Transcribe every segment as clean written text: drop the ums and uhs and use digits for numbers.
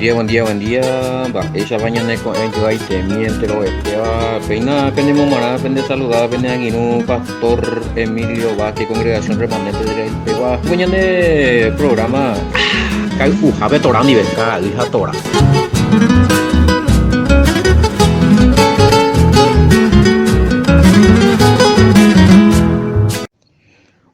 Buen día, buen día, buen día. Mba'éichapa ñane ko'ẽ joaitemi enterovetéva. Péina penemomarã, pende saludada, pene angirũ Pastor Emilio Vázquez, Congregación Remanente de Israel pegua. Ko ñane programa kay'uhápe Torá ndive, ka'ay ha Torá.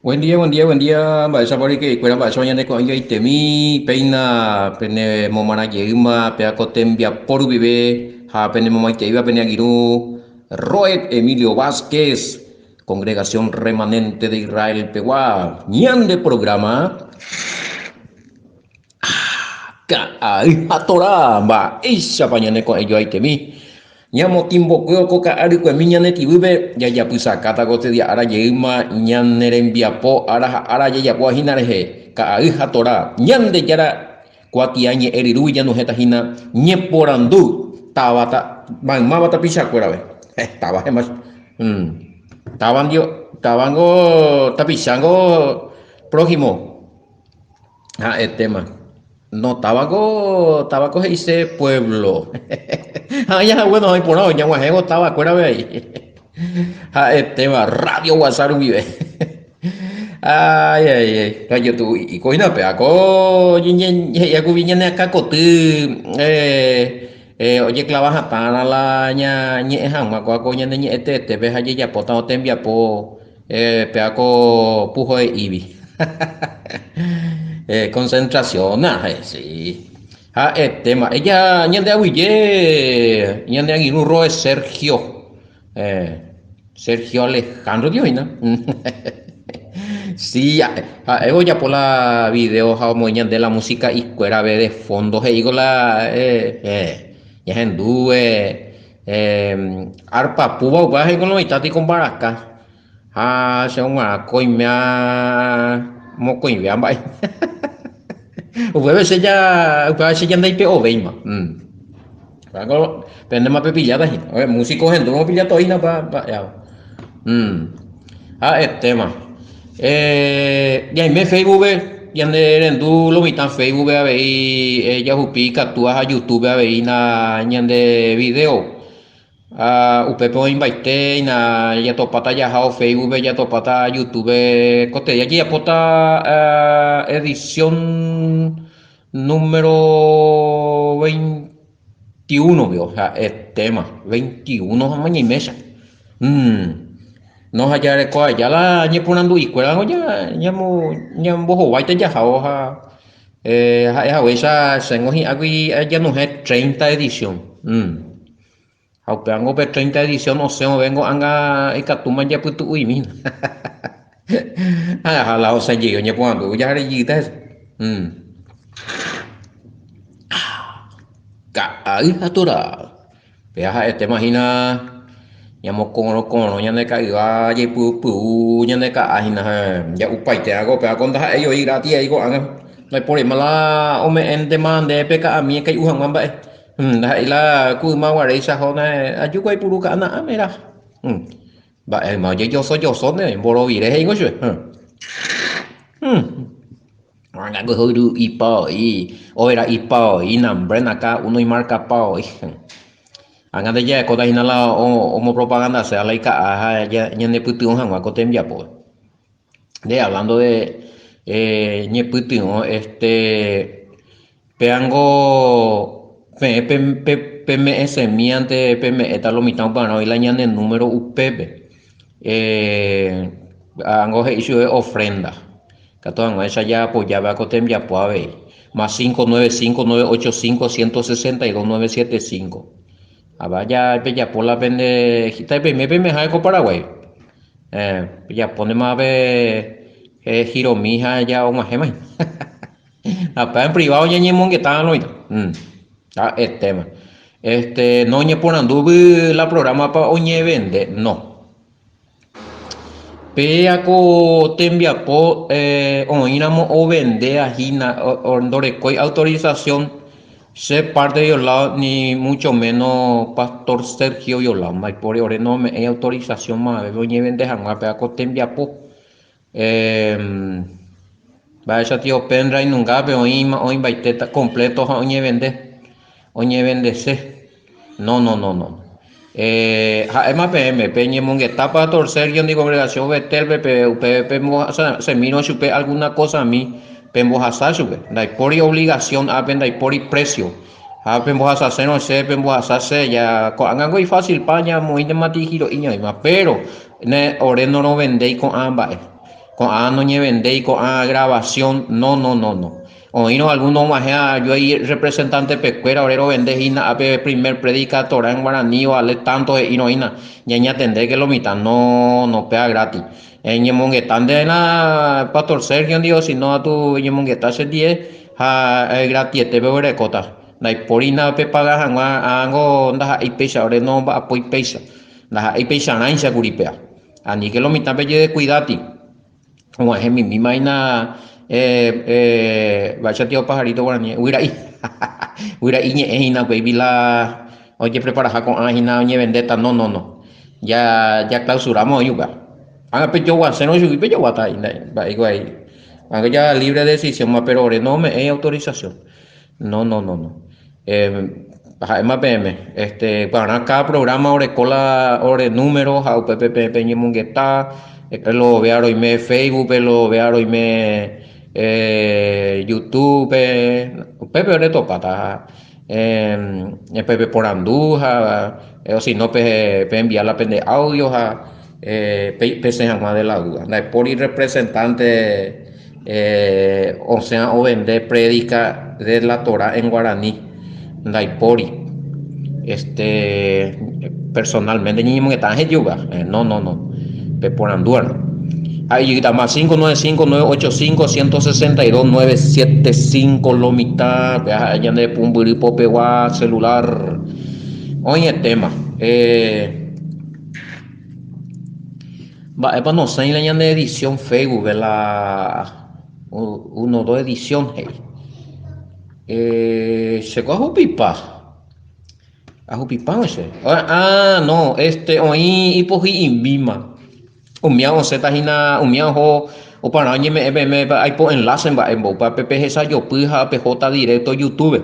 Buen día, buen día, buen día. Mba'éichapa oreke'ekuéra, mba'éichapa ñane ko'ẽjoaitemi, péina pene momarã jeýma péva ko tembiapo rupive ha pene momaiteíva pene angirũ Roed Emilio Vázquez, Congregación Remanente de Israel pegua. Ñande programa Ka'ay ha Torá, mba'éichapa ñane ko'ẽjoaitemi. Ñamotĩmbokuévo ko ka'a rykuemi ñane tĩvýpe, jajapysakáta ko tedia ára jeýma ñane rembiapo ára ha ára jajapóva hína rehe, ka'ay ha Torá. Ñandejára kuatia ñe'ẽ ryrúgui ñanohẽta hína ñeporandu táva maymáva tapichakuérape. Táva hemba. Távango, távango tapichango prójimo. Ha'etéma. No táva-ko, táva-ko he'ise pueblo. Ha ña bueno, ha iporã ñaguahẽvo táva kuérape ahí. Ha'etéma radio WhatsApp rupive. Ay, ay, ay. Ha jetu ikoina pe ako he'ia kuvi ñane akã koty eh, eh, ojeklava hatãrã la ña ñe'ẽ hag̃ua kóa ko ñane ñe'ẽ teetépe ha jejapóta tembiapo eh, péa ko puhoe'ívi. Eh, concentración, ah, eh, sí. Ha'etéma. Ella ñande aguyje, ñande angirũ Roe Sergio. Eh, Sergio Alejandro tío hína. Sí, ha'e ojapo la video ha omoĩ ñande la música ikuérave de fondo he'íko la eh, eh, ñahendu eh, eh, arpa púva upéva he'íko lo mitã tiko mbaraka. Ha che og̃uarã koimea mokõivéva mba'e. Upépe che ja, upéva che ja ndaipe'ovéima. Mm. Upévako pendéma pepilláta hína. Oye, músico ohendúrõ opilláta oína pa mba'e. Mm. Ha'etéma. Eh, ñaime Facebook-pe, ñane rendu lo mitã Facebook-pe avei eh, jahupi ikatúva ha YouTube-pe avei na ñande video. Ha upépe oĩmbaite hína jatopáta jahávo Facebook-pe, jatopáta YouTube-pe ko día jajapóta edición número 21-pe, ha'etéma, 21 hag̃ua ñaimécha. No ha jareko aja la ñeporandu'ikuéra ñambohováita jahávo ha ha'e haguéicha chéngo hi'águi ajanuhẽ 30 edición. Ha upévango pe 30 edición osẽ ovéngo anga ikatúma japytu'uimi. Ha la osẽ jey oñeporandu jaharejýta hese. Mm. Ka'ay ha tora. Péa ha'etéma hína ñamokorõ korõ ñande ka'yva jaipy'upy'u ñande ka'a hína ja'upaite ako péa ko ndaha'éi oĩ gratis ai ko'ág̃a. Ndaipóriма la ome'ẽntema ndéve pe ka'ami ekai'u hag̃ua mba'e. Ndaha'éi la ku yma guaréicha hóna aju ko aipuru ka'a na'ãme ra. Mba'e yma ojejoso josóne mborovire he'íngo chupe. Ko'ág̃a ko hoyru'ipa oĩ, overa'ipa oĩ, nambre acá uno imarkapa oĩ. Ág̃a nde jarekóta hína la omopropagandaséva la ika'a ha ñanepytyvõ hag̃ua ko tembiapópe. De hablando de ñepytyvõ este péango peẽ peme'ẽsemíante peme'ẽta lo mitã upearã oĩ la ñane número upépe. Ángo he'i chupe ofrenda. Katu hag̃uáicha jaapojáva ko tembiapo avei. Más 5 9 5 9 8 5 162 9 7 5. Ava ja pejapo la pende peime peimehápe ko Paraguái. Pejapónema pe giromi ha ja og̃uahẽma hína. Ha upéva en privado ñañemongetáva oĩta. Ha'etéma. Este, no oñeporandúgui la programa-pa oñevende, no. Péa ko tembiapo oĩramo ovendéva hína ndorekói autorización che parte violado ni mucho menos pastor Sergio violado, ndaipóri ore nome'ẽi autorización maveve oñevende hag̃ua péa ko tembiapo. Mba'éicha tio pendrive nungápe oĩma oĩmbaite completo ha oñevende. Oñevendese. No, no, no, no. Eh, ha'éma peẽme, peñemongeta Pastor Sergio-ndi congregación Betel-pe, pe upe pembohasemírõ chupe alguna kosami, pembohasa chupe. Ndaipóri obligación ápe, ndaipóri precio. Ha pembohasasérõ che, pembohasa che, ja ko'ág̃ango ifásilpa ñamoĩntema tihiro'i ñaĩma. Péro ne ore norovendéi ko'ã mba'e. Ko'ã noñevendéi ko'ã grabación, no, no, no, no. Oĩrõ algúno og̃uahẽ ajuei representantepekuéra ore rovende hína ápe primer prédika Torá en guaraní ovale tánto he'írõ hína, ñañatendéke lo mitã, no, no péa grátis. Eñemongetánte la pastor Sergio ndive osino katu eñemongeta chendie ha gratietépe oguerekóta. Ndaipóri pepaga hag̃ua ángo ndaha'éi péicha, ore nomba'apói péicha. Ndaha'éi peicharãicha kuri péa. Aníke lo mitã pejedescuidáti. Og̃uahẽ mimíma hína mba'éicha tio pajarito guarani, guyra'i. Guyra'i ñe'ẽ hína upéi la ojepreparaha ko'ã hína oñevendéta. No, no, no. Ja jaklausuráma oĩ upéva. Ág̃a pejoguasérõ chugui pejoguáta mba'éiko ai. Ág̃a ja libre decisión-ma péro ore nome'ẽi autorización. No, no, no, no. Ha'éma peẽme, este, upearã káda programa oreko la ore número ha upépe peẽ peñemongeta, lo vea roime Facebook-pe, lo vea roime YouTube-pe, upépe oretopáta ha peporandu ha o si no peenvia la pende audio ha pesẽ hag̃ua de la duda. Ndaipóri representante osẽva ovende prédika de la Torá en guaraní, ndaipóri. Este personalmente ñañemongeta he'íva, no, no, no, peporandúarã. Ha ijytama 595 985 162 975 lo mitã, péa ha'e ñande pumbyry popegua celular. Oĩetéma. Mba'épa nosẽi la ñande edición Facebook-pe la uno, dos edición he'i. Chéko ahupipa. Ahupipáma che. Ah, no, este oĩ ipohy'imíma. Umía osẽta hína, umía oho oparã oñeme'ẽ peẽme aipo enlace mba'e mboypa pe pehesajopy ha pehóta directo YouTube-pe.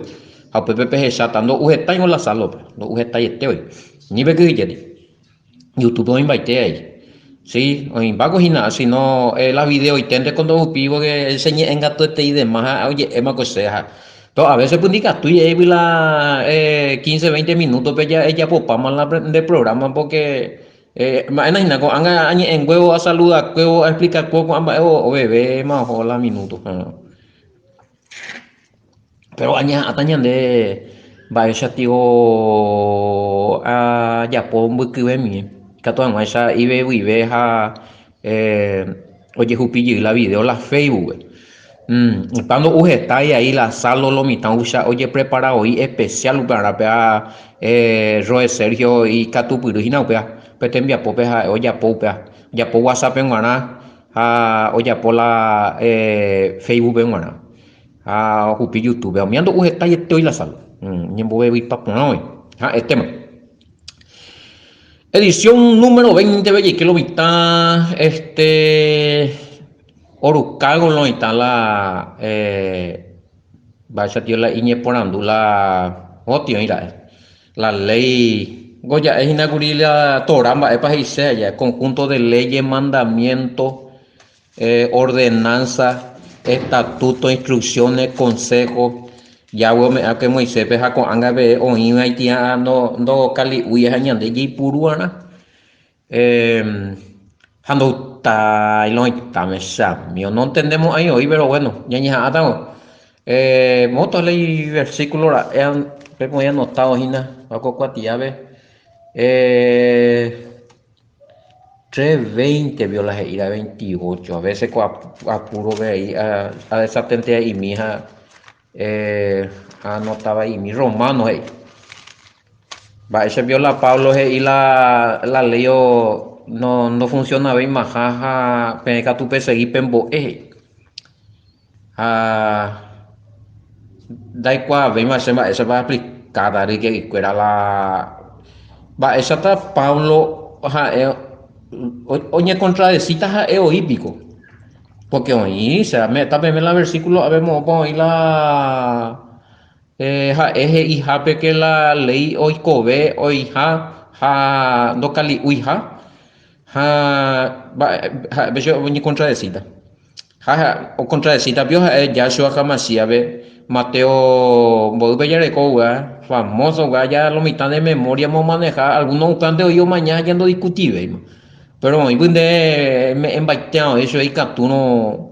Ha upépe pehecháta ndo'u hetáingo la salo-pe, ndo'u hetaiete voi. Ni pekyhyjéti. YouTube oĩmbaite ai. Sí, oĩmbáko hína, sino la videoiténte ko ndohupívo que che ñe'ẽngatuetei dema ha oje'éma ko che ha. Pero a veces pues ndikatúi eígui la 15, 20 minuto-pe ejapopáma la nde programa porque mba'éna hína ko'ág̃a añe'ẽnguévo, asaludakuévo, aexplikakuévo ko'ã mba'e ovevéma oho la minuto. Péro añeha'ãta ñande mba'éicha tio ajapo mbykyvemie, ikatu hag̃uáicha ivevuive ha ojehupi jey la video la Facebook-pe. Opa ndo'u hetái ai la salo lo mitã oguicha ojeprepara voi especial upearã péva Roe Sergio ikatupyry hína upéva, pe tembiapópe ha'e ojapo upéva, ojapo WhatsApp-pe g̃uarã ha ojapo la Facebook-pe g̃uarã. Ha ohupi YouTube-pe. Umi ndo'u heta jete oĩ la sala. Ñembovevypa porã oĩ. Ha'etéma. Edición número 20 pe jeike lo mitã este orukágo lo mitã la eh, mba'éicha tio la iñeporandu la otĩ oĩ ra'e. La ley ko ja'e hína kuri la Torá mba'épa he'ise aja, conjunto de leyes, mandamiento Ordenánsa, estatuto, instrucciones, consejo, Yahweh ome'ẽva'ekue Moisés-pe ha ko'ág̃a peve oĩva itĩ'a ndokali'úi ha ñande jaipuru'arã. Ha ndoutái lo oĩtame chamío, nontendemo'ãi voi, pero bueno, ñañeha'ãta ko. Moõta léi versículo ra'e pe oĩ anotado hína ko kuatiápe. Tres veinte vio la he'íva veintiocho, a veces ko apúrope ahí adesatentea'imi ha anotava'imi. Romano he'i. Mba'éicha pio la Pablo he'i la la léi no ndofuncionaveimaha ha peẽ katu pesegi pembo'e he'i. Ha ndaikuaavéima che mba'éichapa aexplikáta ryke'ykuéra la mba'éichata Pablo ha'e oñekontradesíta ha'e oĩ piko. Pórke oĩ che ame'ẽta peẽme la versíkulo ave moõpa oĩ la. Ha'e he'ihápe ke la léi oikove oĩha ha ndokali'uiha, ha mba'e che oñekontradesíta. Ha okontradesíta pio ha'e Yahshua HaMashiach-pe, Mateo mboýpe jareko upéva, famoso upéva ja lo mitã de memoria omaneha, alguno upévante oĩ omaña ha ja ndodiscutivéima. Péro oĩpy nde eme'ẽmbaitéva oĩ chupe ikatúrõ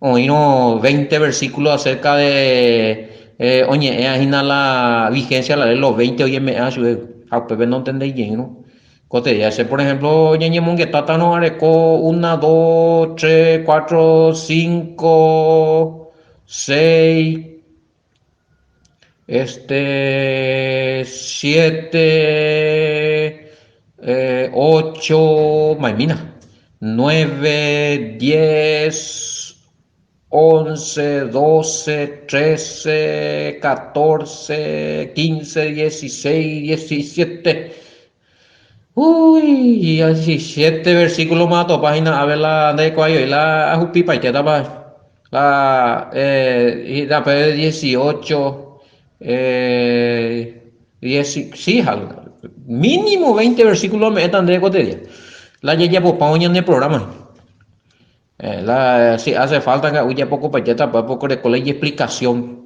Oĩrõ veinte versículo acerca de oñe'ẽva hína la vigencia la ley, los veinte oñeme'ẽva chupe ha upépe nontendéi jeýrõ. Ko te día che por ejemplo ñañemongetátarõ areko una, dos, tres, cuatro, cinco, seis, este, siete, ocho, maimína, nueve, diez, once, doce, trece, catorce, quince, dieciséis, diecisiete. Uy, 17 versículo ma atopa hína ápe la ndaikuaái oĩ la ahupipaitétapa la eh, pe 18 eh, dieci, sí, mínimo 20 versículo ame'ẽta ndéve ko día. La jajapopávo ñane programa. Eh, la si hace falta nga'u japokopaitéta poco reko la explicación.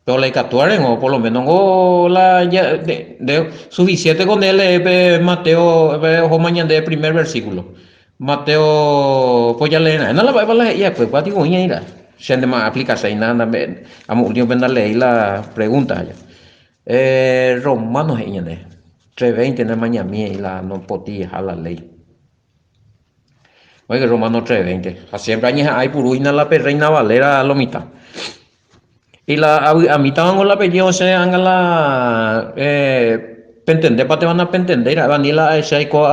Péro la ikatúva rengo, por lo menos ngo la ya, de, de, suficiente con él leer pe Mateo, pe ohóma ñande primer versículo. Mateo, pues ya leer, no la va la he'i va'ekue, upéva tiko oĩ aĩ ra'e. Che ndema aplicaséi na, na, amo último pe ndaleéi la pregunta aja. Eh, Romano he'i ñande, 3:20 nemañami he'i la nopotĩha la ley. Oike Romano 3:20. Ha siempre añeha'ã aipuru hína la pe Reina Valera lo mitã. Y la avy'amítavango la peje osẽ anga la pentendépa térã napentendéi ra'e, ani la ahecha aiko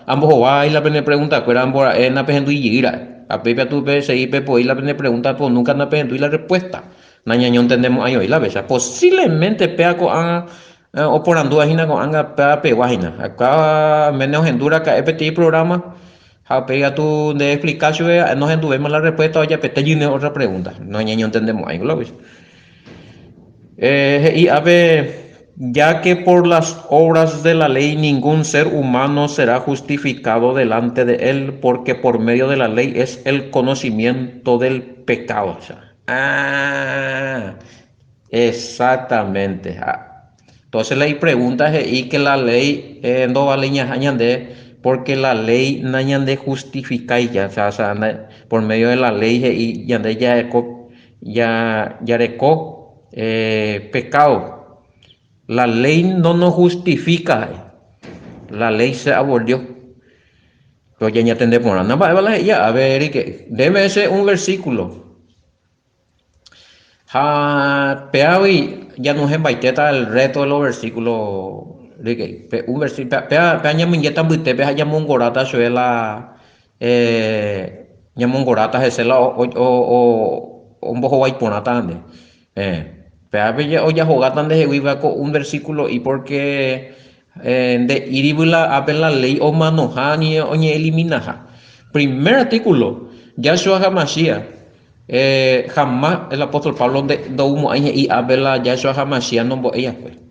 ambohovái la pene preguntakuéra ambora'e napehendúi jey ra'e. Ha péi katu pesegi pepoi la pene pregunta po nunca napehendúi la respuesta. Nañañontendemo'ãi oĩ la péicha. Posiblemente péa ko'ág̃a oporandúva hína ko'ág̃a péa pegua hína. Aikuaa oiméne ohendu raka'e peteĩ programa Ha upéi katu nde explika chupe ha'e nohenduvéima la respuesta ojapete jýne otra pregunta. Noñeñontendemo'ãiko la upéicha. He'i ápe, Ya que por las obras de la ley ningún ser humano será justificado delante de él, porque por medio de la ley es el conocimiento del pecado. Ah, exactamente. Ah. Entonces la ipregunta he'i que la ley ndovaleiñaha ñande porque la ley nañandejustifikái, o sea, o sea, por medio de la ley he'i ñande jareko, jareko pecado. La ley no nos justifica, he'i. La ley se abolió. Pero ñañatende porã mba'épa la he'i a ver, Eric, déme ese un versículo. Ha péagui januhẽmbaitéta el resto de los versículos ryke'y. Pe un versículo, péa, péa ñamoingéta mbytépe ha ñamongoráta chupe la eh, ñamongoráta hese la ombohovái porãta hande. Eh, péape ojahogáta ndehegui ko un versículo'i porque eh, nde'írigui la ápe la ley omanoha ni oñeeliminaha. Primer artículo, Yahshua HaMashiach. Hamás, el apóstol Pablo ndoumo'ãi he'i ápe la Yahshua HaMashiach nombo'éi va'ekue.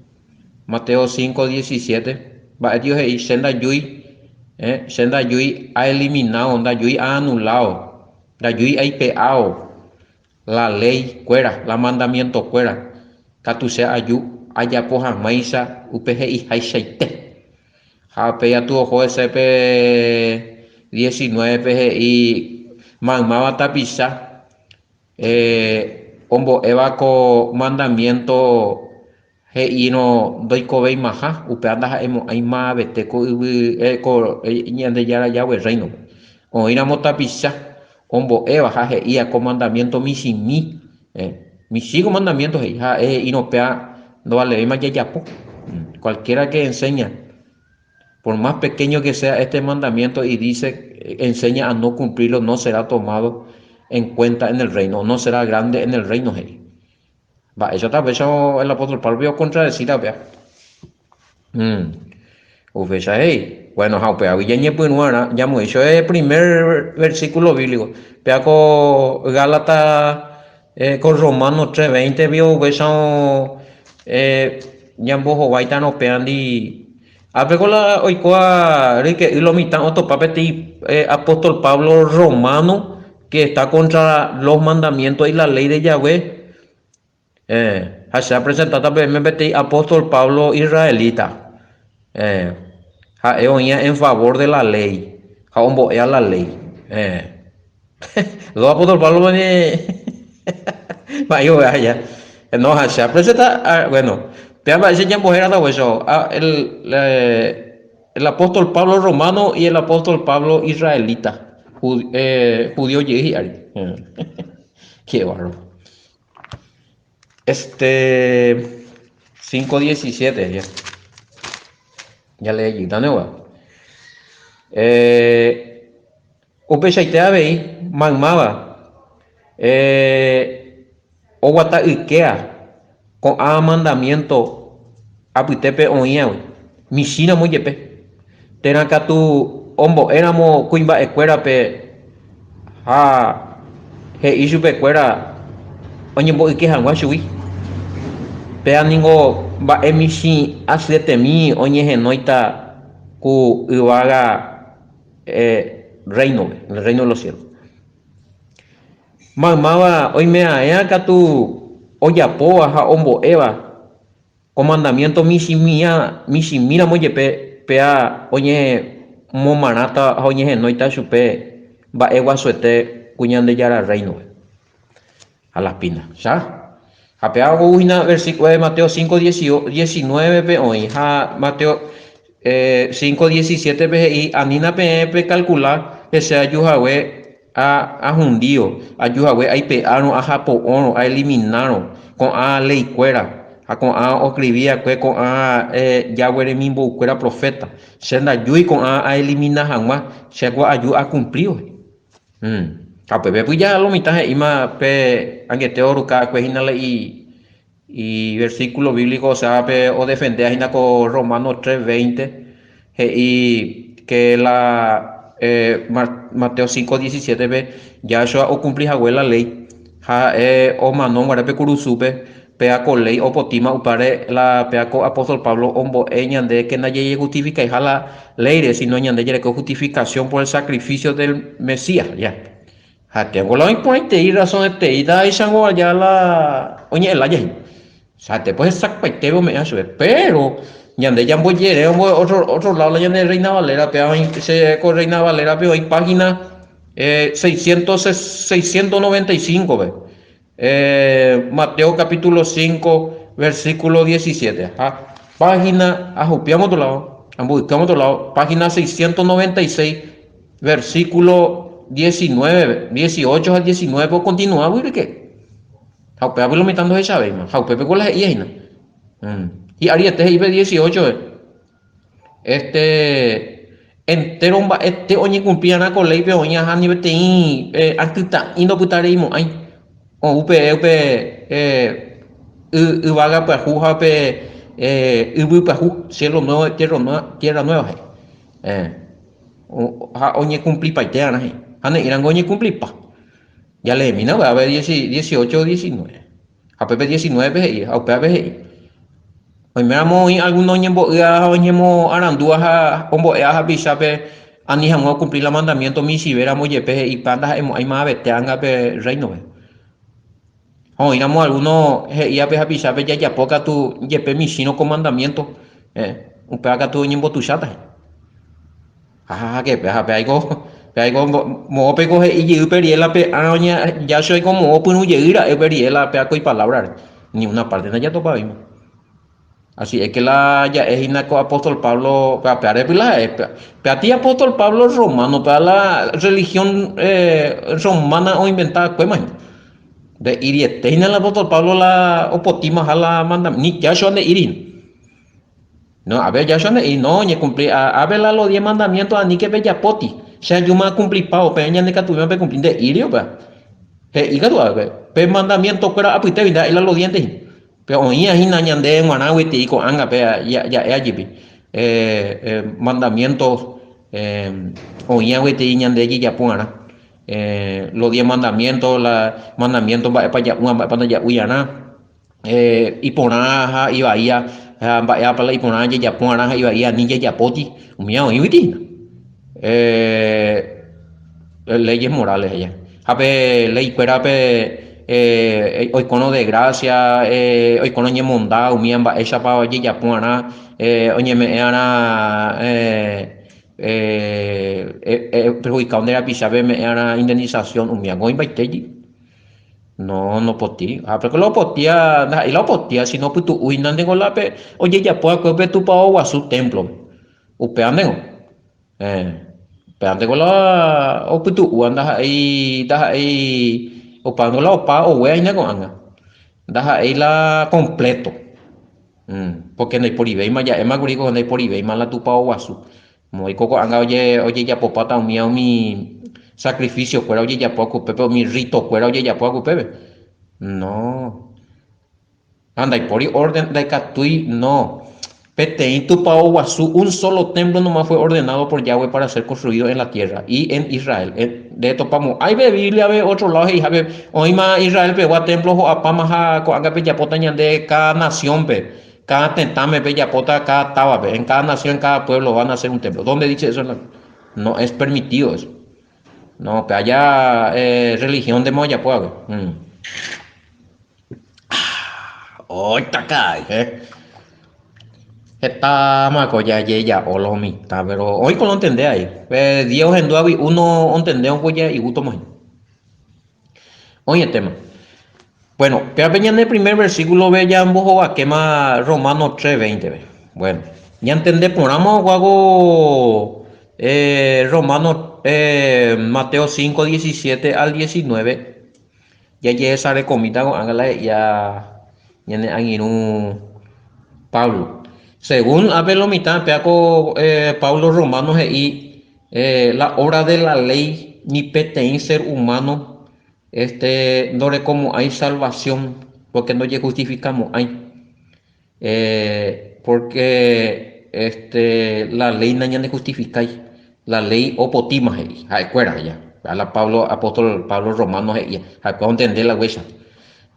Mateo 5:17, mba'e tio he'i, Che ndajúi, che ndajúi aeliminávo, ndajúi aanulávo, ndajúi aipe'ávo la léi kuéra, la mandamiento kuéra, katu che aju ajapo hag̃uáicha upe he'ihaichaite. Ha upéi atu oho hese pe diecinuévepe he'i maymáva tapicha ombo'éva ko mandamiénto he'írõ ndoikoveimaha, upéva ndaha'emo'ãi mavete ko yvy ko Ñandejára Yahweh rréinope. Oĩramo tapicha ombo'éva ha he'íva ko mandamiénto michĩmi, michĩ ko mandamiénto he'i, ha'e he'írõ péva ndovalevéima jajapo. Cualquiera que enseña, por más pequeño que sea este mandamiento y dice, enseña a no cumplirlo, no será tomado en cuenta en el reino, no será grande en el reino, he'i. Mba'éichata upéicha el apóstol Pablo okontradesíta upéva. Upéicha he'i. Bueno, ha upévagui ñañepyrũarã ñamoĩ chupe primer versículo bíblico. Péva ko Gálatas, ko Romanos 3:20 pio upéicha. Ñambohováitarõ péandi Ápeko la oikóva ryke'y lo mitã otopa peteĩ apóstol Pablo romano que está contra los mandamientos y la ley de Yahweh. Ha che apresentáta peẽme peteĩ apóstol Pablo israelita. Ha'e oĩva en favor de la ley ha ombo'éva la ley. Dos apóstol Pablo oñe mba'e oveja aja. No, ha che apresenta, ah, bueno, péva mba'e che ñambohérata guécho, ah, el, eh, el apóstol Pablo romano y el apóstol Pablo israelita, Ju, eh, judío jey hi'ári. Qué bárbaro. Este 5.17 ya. Ya leí jeyta ne Eh, Upeichaite avei maymáva oguata ykéa ko'ã mandamiénto apytépe oĩagui, michĩramo jepe, térã katu ombo'éramo kuimba'ekuérape ha he'i chupekuéra oñembo'yke hag̃ua chugui. Péva ningo mba'e michĩ asyetemi oñehenóita ku yvága rréinope, en el reino de los cielos. Maymáva oime'aẽa katu ojapóva ha ombo'éva ko mandamiénto michĩmía, michĩmíramo jepe péa oñemomarãta ha oñehenóita chupe mba'eguasuete ku Ñandejára rréinope. Ha las pina. Cha. Ha péva ou hína versículo de Mateo 5, 19 pe oĩ. Ha Mateo 5, 17 pe he'i, Anína peẽ pekalkula hese aju hague ahundío, aju hague aipe'árõ, ahapo'órõ, aeliminárõ ko'ã leikuéra ha ko'ã oskrivi va'ekue ko'ã Yahweh remimboukuéra proféta. Che ndajúi ko'ã aelimina hag̃ua, che ko aju akumplívo. Ha upépe pyja lo mitã he'íma pe angete oruka va'ekue hína la i versículo bíblico, o sea pe odefendéva hína ko Romanos 3:20, he'i que la Mateo 5:17 pe Yahshua okumpli hague la ley, ha ha'e omano guare pe kurusúpe, Péa ko léi opotíma upáre la péa ko apóstol Pablo ombo'e ñande ke ndajejehustifikaiha la léire, síno ñande jareko justificación por el sacrificio del Mesías. Ya. Ha tengo la oĩ porãitei razón-etei ndaha'éichango aja la oñe'ẽ lája hína. Ha'ete pues hesakãitépe ome'ẽva chupe. Péro ñande jambojere otro, otro lado la ñande Reina Valera, péa oĩ che ko Reina Valera-pe oĩ página eh, 600, 695-pe. Mateo capítulo 5, versículo 17. Ha página, ahupiámo otro lado, amboykéamo otro lado, página 696, versículo 19, 18 ha 19 okontinua guyrike. Ha upéva lo mitã ndohechavéima. Ha upépe ko la he'íva hína. Hi'ariete he'i pe 18. Este, entéro mba'ete oñekumpli'arã ko léipe oĩ aha ni peteĩ akytã'i ndopytareimo'ãi. Ou pe upe yvága pyahu ha pe yvy pyahu, cielo nuevo y tierra nueva, tierra nueva he'i. Ha oñekumplipaite'arã he'i. Ha ne'ĩrango oñekumplipa. Jaleemína upéva pe 18, 19. Ha pépe 19-pe he'i, ha upévape he'i, Oiméramo oĩ algúno oñembo'ýva ha oñemoarandúva ha ombo'éva hapichápe ani hag̃ua okumpli la mandamiénto michĩvéramo jepe he'ipa ndaha'emo'ãi mavete anga pe rréinope. Ha oĩramo algúno he'íva pe hapichápe jajapo katu jepe michĩrõ ko mandamiénto, upéva katu oñembotuicháta hína. Ha ha ke pe ha pe aiko pe aiko moõ peko he'i jey pe riela pe ára oñe jacho aiko moõ pyrũ jey ra'e upe riela pe ako ipalabra re ni una parte ndajatopavéima. Así es que la ja'e hína ko apóstol Pablo pe ape la ha'e pe aty apóstol Pablo romano pe la religión eh, romana oinventa va'ekuéma hína. Nde'iriete hína el apóstol Pablo la opotímaha la mandamiento ni jacho nde'íri hína. No, a ver, Yahshua he'i, no, oñekumpli, a ver la los diez mandamientos aníke pejapóti, che ajúma akumplipávo, peẽ ñandekatuvéma pekumpli, nde'íri upéva. He'i katu ápe, pe mandamiento kuéra apytégui ndaha'éi la los diez hína. Pe oĩva hína ñande g̃uarã guetei ko'ág̃a pe ja'éva jepi, mandamientos oĩva guetei ñande jejapo g̃uarã. Los diez mandamientos, la mandamiento mba'épa ja'úva, mba'épa ndaja'úi arã. Iporã ha ivaíva ha mba'épa la iporã jajapo va'erã ha ivaíva ani jajapóti, umíva oĩguiti hína. Leyes morales he'i. Ha pe léi kuérape oikórõ desgracia, oikórõ ñemonda umíva mba'éichapa ojejapo va'erã, oñeme'ẽ va'erã perjudicado nde rapichápe ome'ẽ va'erã indemnización umíva oĩmbaitégui. No, nopotĩri. Ha pe la opotĩa, ndaha'éi la opotĩa, sino opytu'u hína ndéngo la pe ojejapo va'ekue upe tupao guasu témplope. Upéva ndéngo. Eh, upéva ndéngo la opytu'úva ndaha'éi, ndaha'éi opángo la opa oguéva hína ko'ág̃a. Ndaha'éi la completo. Pórke ndaiporivéima, ja'éma kuri ko ndaiporivéima la tupao guasu. Oiko ko'ág̃a ojejapopáta umíva umi sacrificio-kuéra ojejapóva ko upépe, umi rito-kuéra ojejapóva ko upépe. No. Ha ndaipóri orden, ndaikatúi, no. Peteĩ tupao guasu, un solo templo nomás fue ordenado por Yahweh para ser construido en la tierra y en Israel. Ndetopamo'ãi pe Biblia-pe otro lado he'ihápe, oĩma Israel-pegua templo ho'apáma ha ko'ág̃a pejapóta ñande cada nación-pe. Cada tetãme pejapóta cada távape, en cada nación, en cada pueblo van a hacer un templo. ¿Dónde dice eso? No es permitido eso. No, pe haya eh, religión de ojapo va'ekue. Mm. Ah, oitaka, eh. Hetáma ko jajeja'o lo mitã, pero oĩ ko lo ontende ahí. Pe día ohendúagui uno ontende ojo igústoma. Oĩetéma. Bueno, péva pe ñane primer versículo-pe jambohovakéma Romanos 3:20-pe. Bueno, ñantende porãma oguávo eh, Romanos eh, Mateo 5, 17 al 19, jajehesarekomíta ko'ág̃a la he'íva ñane angirũ Pablo. Según ápe lo mitã, péva ko eh, Pablo Romanos he'i eh, la obra de la ley ni peteĩ ser humano Este ndorekomo'ãi salvación porque ndojehustifikamo'ãi. Eh, porque este la ley nañandehustifikái. La ley opotíma he'i, ha'ekuéra he'i. La Pablo, apóstol Pablo Romano he'i, ha'ekuéra ontende la huéicha.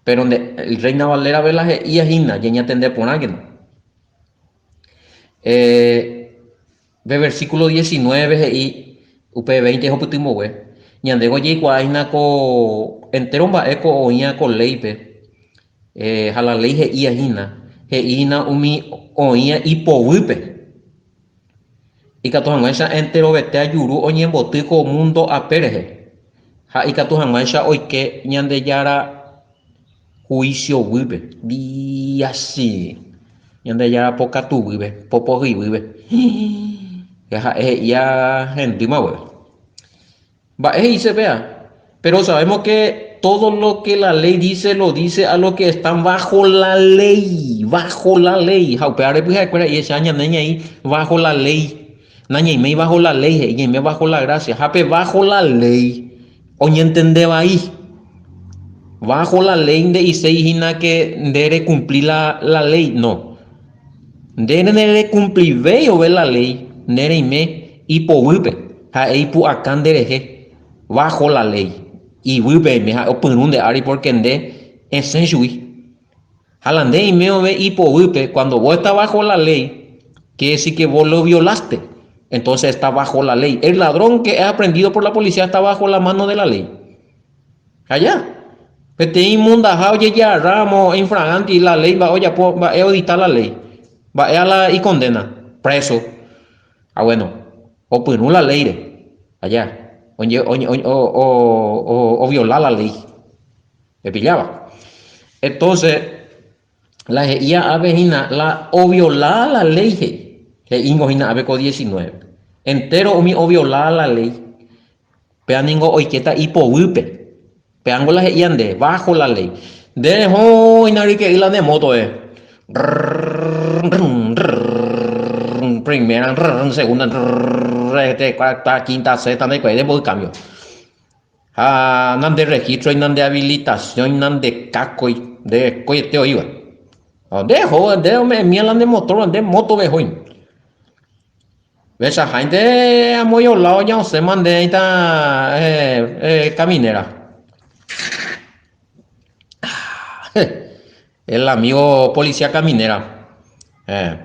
Pero nde, el Reina Valera ve la he'ía hína, ñañatende porãkena. Eh, Pe versículo 19 he'i upe 20 hopytymbogue, Ñandéko jaikuaa hína ko entéro mba'e ko oĩva ko léipe, ha la léi he'íva hína, he'i hína umi oĩva ipoguýpe, ikatu hag̃uáicha enterovete juru oñemboty ko múndo ape rehe, ha ikatu hag̃uáicha oike Ñandejára Juicio guýpe. Diasi. Ñandejára pokatu guýpe, popohýi guýpe. Pe ha'e he'ía hendýma guéve. Mba'e he'ise péa? Pero sabemos que todo lo que la ley dice, lo dice a los que están bajo la ley, bajo la ley. Ha upéva repyha'ekuéra he'i, ñande ñaĩ bajo la ley. Nañaiméi bajo la ley, he'i, ñaime bajo la gracia. Ha pe bajo la ley oñentende vai. Bajo la ley nde'iséi hína que nde rekumpli la, la ley, no. Nde nerekumplivéi ove la ley, nde reime ipoguýpe, ha'e ipu'aka nderehe, bajo la ley. Iguýpe eime, ha'e opyrũ nde ári porque nde esẽ chugui. Ha la nde eime ove ipoguýpe, cuando vos estás bajo la ley, quiere decir que vos lo violaste. Entonces está bajo la ley. El ladrón que es aprendido por la policía está bajo la mano de la ley. Allá. Peteĩ mondaha ojejagarráramo infraganti la ley mba'e ojapo, mba'e odicta la ley. Mba'e a la icondena, preso. Ah bueno, opyrũ la ley-re. Allá. Oñe, oñe, oñe, o, o, o, oviola la ley. Pepilláva. Entonces, la he'íva ápe hína, la oviola la ley he'i. He'íngo hína ápe ko 19. Entero umi oviola la ley, péva ningo oikéta ipoguýpe. Pévango la he'íva nde, bajo la ley. Nde reho hína ryke'y la nde mótope. Primera, segunda, cuarta, quinta, sexta, ndaikuaái nde mboy cambio. Ha nande registro-i, nande habilitación-i, nande casco-i, nde rekoiete oĩva. Ha nde eho, nde ome'ẽmía la nde motor, nde moto vehói. Vechaháinte amo ioláo ñaosẽma nde aĩta eh, eh, caminera. El amigo policía caminera. Eh.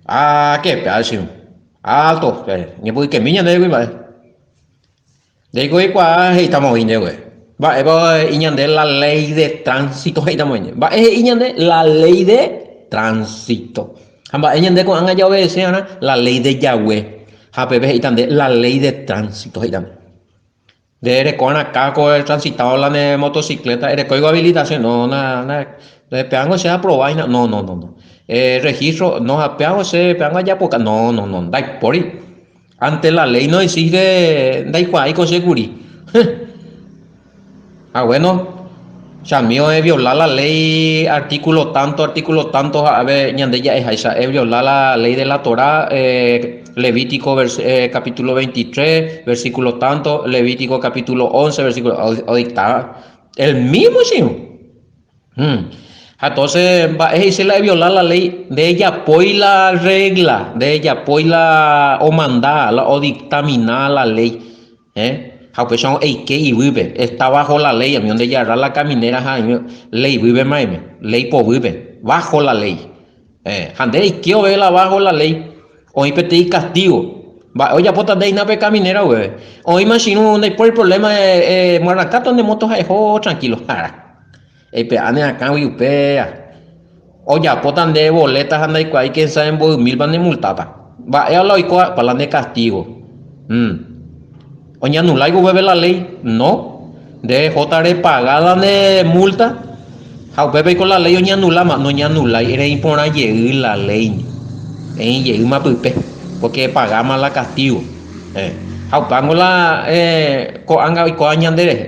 Ah, qué pedazo. Alto. Ñemboykemi ñande kuimba'e. Ndéiko oikuaa he'ítama oĩ ndéve. Mba'épa he'i ñande la ley de tránsito he'ítama oĩ ndéve. Mba'e he'i ñande la ley de tránsito. Ha mba'e ñande ko'ág̃a jaobedece va'erã la ley de Yahweh. Ha pépe he'íta nde la ley de tránsito he'íta nde. Nde ereko va'erã casco etransitado la ne motocicleta, erekóigo habilitación, no, na, na, péango che aproba hína, no, no, no, no. Eh, registro, no, ha péango che, péango ajapoka, no, no, no, ndaipóri. Ante la ley no existe ndaikuaáiko che kuri. Ha bueno, chamigo eviola la ley artículo tanto, artículo tanto ha ave ñande ja'eháicha, eviola la ley de la Torá, eh, Levítico vers, eh, capítulo 23, versículo tanto, Levítico capítulo 11, versículo odictaba. El mismo chivo. Hmm. Ha entonces, mba'e he'ise la eviola la ley? Ndejapói la regla, ndejapói la omanda, la odictamina la ley. Eh? Ha upéicharõ eike ivýpe, está bajo la ley, amigo, ndejarra la caminera ha ley výpe maime, ley povýpe, bajo la ley. Eh, ha nde eike ove la bajo la ley, oĩ peteĩ castigo. Mba'e ojapóta nde hína pe caminera upépe. Oĩma chirũ ndaipóri problema eh, eh, moarrankáta nde moto ha eho tranquilo. Ha, eipe'a ne akãgui upéa. Ojapóta nde boleta ha ndaikuaái quién sabe mboy mílpa ne multáta. Mba'éva la oikóva? Pa la nde castigo. Mm. Oñanuláiko upépe la ley? No. Nde ehóta repaga la ne multa ha upépe oiko la ley oñanuláma. Noñanulái, reĩ porã jey la ley. Reĩ jeýma pype, porque epagáma la castigo. Eh. Ha upévango la eh, ko'ág̃a oikóva ñande rehe.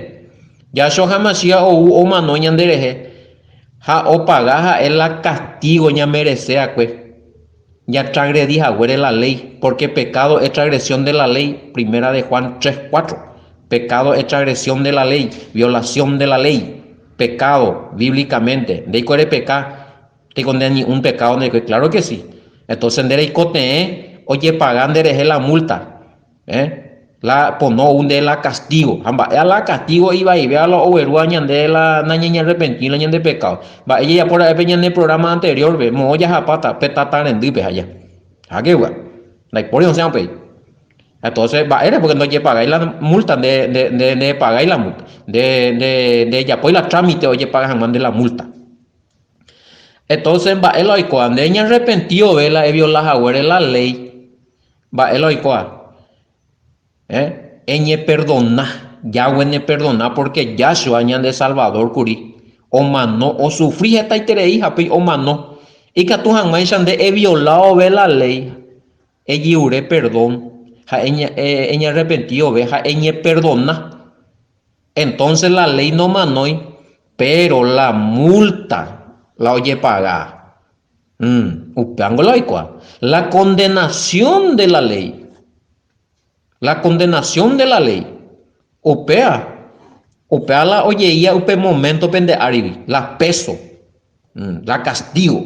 Yahshua HaMashiach ou omano ñande rehe ha opaga ha'e la castigo ñamerese akue jatragredi haguére la ley, porque pecado es transgresión de la ley, Primera de Juan 3:4. Pecado es transgresión de la ley, violación de la ley. Pecado, bíblicamente. Ndéiko erepeka, ndéiko nde ni un pecado ndéiko, claro que sí. Entonces nde reikotevẽ ojepaga nderehe la multa. Eh? La pono ou nde la castigo. Ha mba'e la castigo ivaivéva la oguerúva ñande la nañañarrepentí la ñande pecado. Mba'e jajapo ra'e pe ñane programa anterior-pe, moõ jahapáta pe tata rendýpe ha ja. Ha kegua. Ndaipóri osẽ upéi. Entonces, mba'ére? Porque ndojepagái la multa, nde nde nde ndepagái la multa. Nde nde ndejapói la trámite ojepaga hag̃ua nde la multa. Entonces, mba'e la oikóva? Nde ñarrepentiove la eviola haguére la ley. Mba'e la oikóva? Eh? Eñeperdona, Yahweh neperdona porque Yahshua ñande Salvador kuri, omano, osufri hetaiterei ha upéi omano. Ikatu hag̃uáicha nde eviolaove la ley, ejiure perdón ha eñearrepentiove ha eñeperdona. Entonces la ley nomanói, pero la multa la ojepaga. Mm, upévango la oikuaa. La condenación de la ley. La condenación de la ley. Upéva, upéva la ojeía upe momento pende árigui, la peso, mm, la castigo.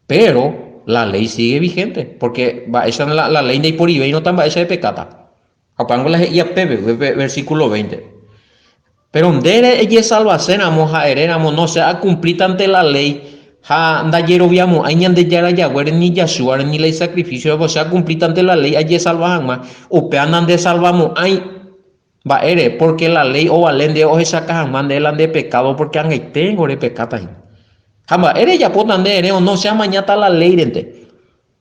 Pero la ley sigue vigente, porque mba'éicha la, la ley ndaiporivéirõ mba'éicha epekáta. Ha upévango la he'ía pépe, upe versículo 20. Péro nde ejesalvaséramo ha eréramo, No che akumplítante la léi ha ndajeroviamo'ãi Ñandejára Jaguére ni Yahshúare ni la isakrifísiore, pórke che akumplítante la léi ajesalva hag̃ua, upéva nandesalvamo'ãi. Mba'ére? Pórke la léi ovale ndéve ohechauka hag̃ua ndéve la nde pekádo, pórke ag̃aiténgo repekáta hína. Ha mba'ére ejapóta nde erérõ, No che amañáta la léirente.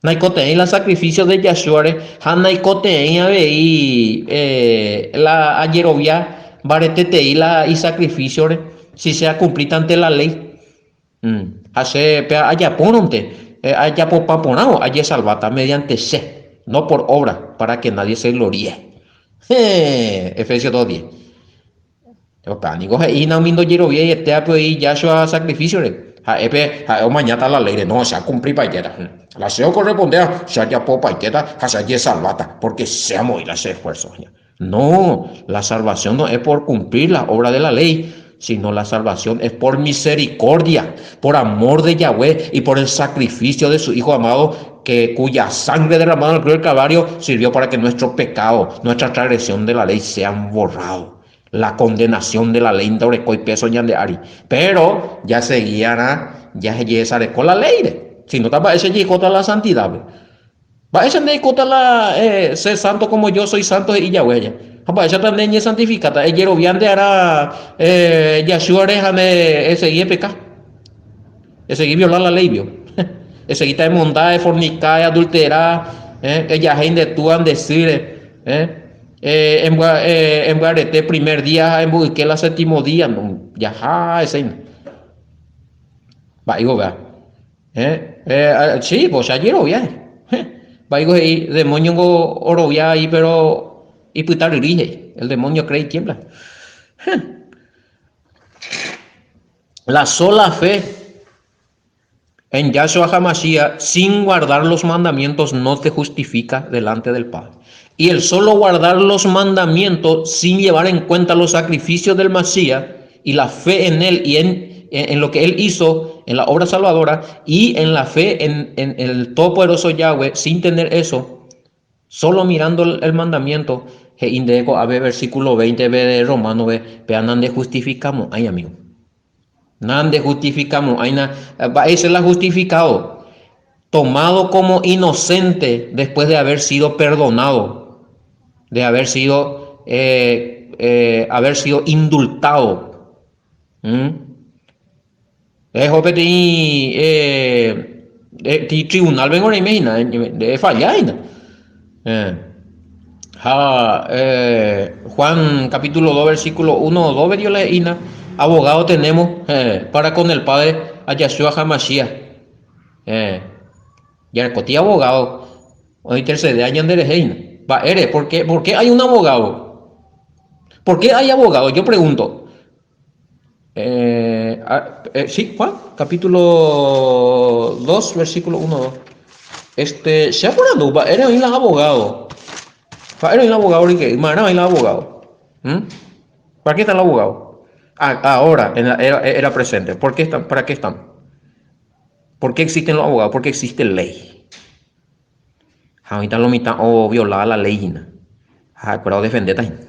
Naikotevẽi la sacrificio de Yahshua-re ha naikotevẽi avei la ajerovia mbaretetei la isacrificio-re si che acumplítante la ley. Ha che pe ajapórõnte, ajapopa porãvo ajesalváta mediante che, no por obra, para que nadie se gloríe. Héẽ! Efesios 2:10. Opa niko he'i hína umi ndojeroviái etévape oĩ Yahshua sacrificio-re. Ha'e pe ha'e omañáta la ley-re, no, che akumplipaitéta. La che okorrespondéva, che ajapopaitéta ha che ajesalváta, porque che amoĩ la che esfuerzo. No, la salvación no es por cumplir la obra de la ley, sino la salvación es por misericordia, por amor de Yahweh y por el sacrificio de su Hijo amado, que cuya sangre derramada en el cruz del Calvario sirvió para que nuestro pecado, nuestra transgresión de la ley sean borrados. La condenación de la ley ndorekói peso ñande ári. Pero jaseguiarã jajesareko la ley-re. Si no, mba'éicha jaikóta la santidad-pe. Mba'éicha nde eikóta la eh, sé santo como yo soy santo he'i jague aja. Ha mba'éichata nde eñesantifikáta, ejerovia nde ára eh, Yahshua-re ha nde esegi epeka. Esegi viola la ley vio. Esegíta emonda, efornika, eadultera, eh, ejahéi nde túa nde sýre, eh, eh, embya, eh, embyarete primer día ha emboyke la séptimo día, no, jaha eséina. Mba'éiko upéva? Eh, eh, sí, po che ajerovia. Eh, mba'éiko he'i demonio ngo orovia aí pero ipyta ryrýi he'i. El demonio cree y tiembla. Eh. La sola fe en Yahshua HaMashiach sin guardar los mandamientos no te justifica delante del Padre. Y el solo guardar los mandamientos sin llevar en cuenta los sacrificios del Masías y la fe en él y en, en lo que él hizo en la obra salvadora y en la fe en, en el Todopoderoso Yahweh, sin tener eso, solo mirando el, el mandamiento, he'i ndéve ko'ápe versículo 20 de Romano pe, péva nandejustificamo'ãi, amigo. Nandejustificamo'ãi, na, mba'éicha la justificado? Tomado como inocente después de haber sido perdonado, de haber sido, eh, eh, haber sido indultado. ¿Mm? Eho peteĩ eh, tribunal vengo reime hína, nde falla hína. Eh. Ha eh, Juan capítulo 2 versículo 1 o 2 Dios le hína, abogado tenemos eh, para con el Padre a Yahshua HaMashiach. Eh, jarekoti abogado ointercede ñanderehe hína. Mba'ére? ¿Por qué, ¿Por qué hay un abogado? ¿Por qué hay abogado? Yo pregunto. Eh, ah, eh, sí, Juan, capítulo 2, versículo 1, 2. Este, che aporandu, mba'ére oĩ la abogado? Mba'ére oĩ la abogado rike? Marã oĩ la abogado? ¿Mm? ¿Para qué está el abogado? Ah, ahora, en la era, era presente. ¿Por qué están? ¿Para qué están? ¿Por qué existen los abogados? Porque existe ley. Ha oĩta lo mitã ovioláva la léi hína. Ha ha'ekuéra odefendéta hína.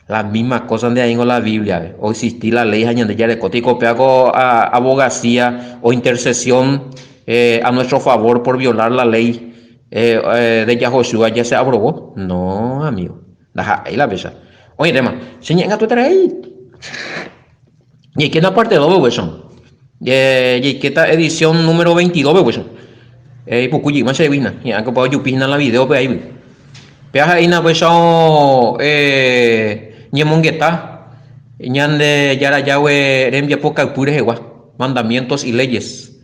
La misma cosa nde aĩngo la Biblia-pe. Oexisti la léi ha ñande jarekóta ikopéva ko abogacía o intercesión eh, a nuestro favor por violar la ley eh, eh, de Yahoshua ya se abrogó. No, amigo. Ndaha'éi la péicha. Oĩtéma, che ñe'ẽngatueterei. Jaikéta parte 2-pe upéicha. Jaikéta edición número 22-pe upéicha. Ipuku jeýma chehegui hína. Hi'ã ko ojupi hína la video-pe aígui. Péva ha'e hína upéicha ñemongeta Ñandejára Yahweh rembiapo kaypy rehegua, mandamientos y leyes.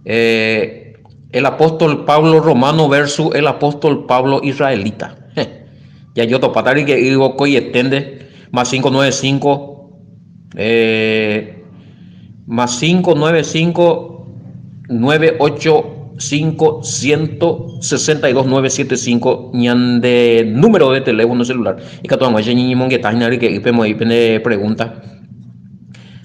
El apóstol Pablo romano versus el apóstol Pablo israelita. Jajotopáta ryke'y vokoiete más 595 eh, más 595 985 162 975 ñande número de teléfono celular ikatu hag̃uáicha ñañemongeta hína ryke'y pemoĩ pende pregunta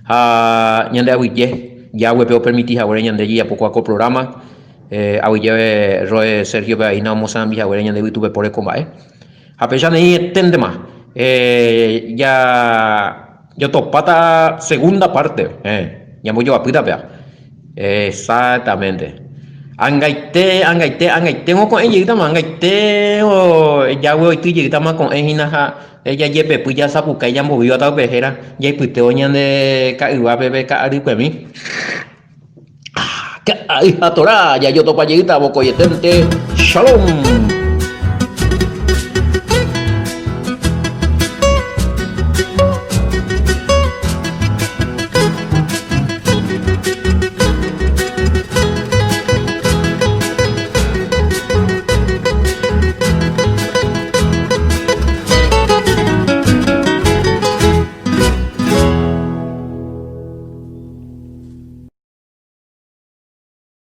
ha ñande aguyje Yahweh-pe opermiti haguére ñande jajapo kóva ko programa eh, aguyje Roe Sergio-pe aína omosarambi haguére ñande yvytupe pore ko mba'e Ha péicha neĩeténtema eh, ja jotopáta segunda parte, eh, ñambojoapýta péva. Exactamente. Angaite, angaite, angaite ko'ẽ jeýtama, angaite jágue oity jeýtama ko'ẽ hína ha jajepepy jasapukái jambovíva upe héra jaipytévo ñande ka'yvápe pe ka'arykuemi. Ka'ay ha Torá jajotopa jeýta vokoieténte. Shalom.